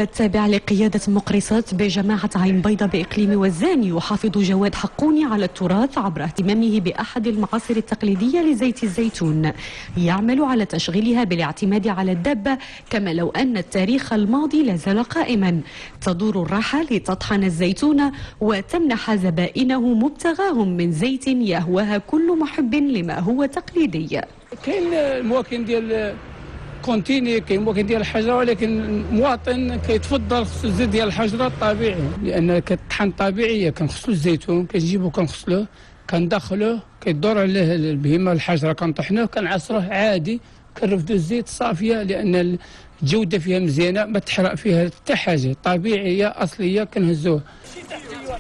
التابع لقيادة مقريصات بجماعة عين بيضة بإقليم وزان، يحافظ جواد حقوني على التراث عبر اهتمامه بأحد المعاصر التقليدية لزيت الزيتون. يعمل على تشغيلها بالاعتماد على الدابة، كما لو أن التاريخ الماضي لازال قائما. تدور الراحة لتطحن الزيتون وتمنح زبائنه مبتغاهم من زيت يهواها كل محب لما هو تقليدي. كاين المواكن ديال continu، كاين مواكن ديال الحجره، ولكن المواطن كيتفضل خصو الزيت ديال الحجرة الطبيعي، لان كتطحن طبيعيه. كنغسلو الزيتون، كنجيبو كنغسلوه، كندخلوه، كيدور عليه البهيمة الحجره، كنطحنوه، كنعصروه عادي، كنرفدو الزيت صافيه، لان الجودة فيها مزيانه، ما تحرق فيها حتى حاجه، طبيعية اصلية كنهزوه.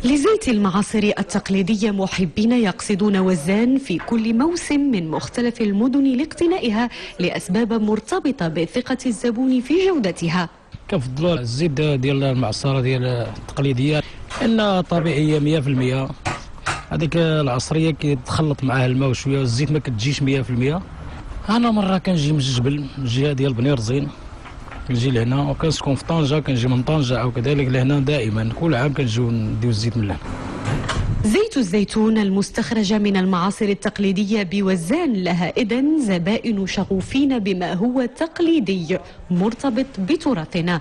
لزيت المعاصر التقليدية محبين يقصدون وزان في كل موسم من مختلف المدن لاقتنائها، لأسباب مرتبطة بثقة الزبون في جودتها. كنفضلوا الزيت ديال المعصرة ديال التقليدية لأنها طبيعية 100%. هذيك العصرية كيتخلط معها الماء وشوية والزيت ما كتجيش 100%. أنا مرة كنجي من الجبل، من الجهة ديال بني رزين، كنجي لهنا وكنسكن في طنجة، كنجي من طنجة أو كذلك لهنا دائما كل عام كنجيو نديو الزيت من لهنا. زيت الزيتون المستخرج من المعاصر التقليدية بوزان لها إذن زبائن شغوفين بما هو تقليدي مرتبط بتراثنا.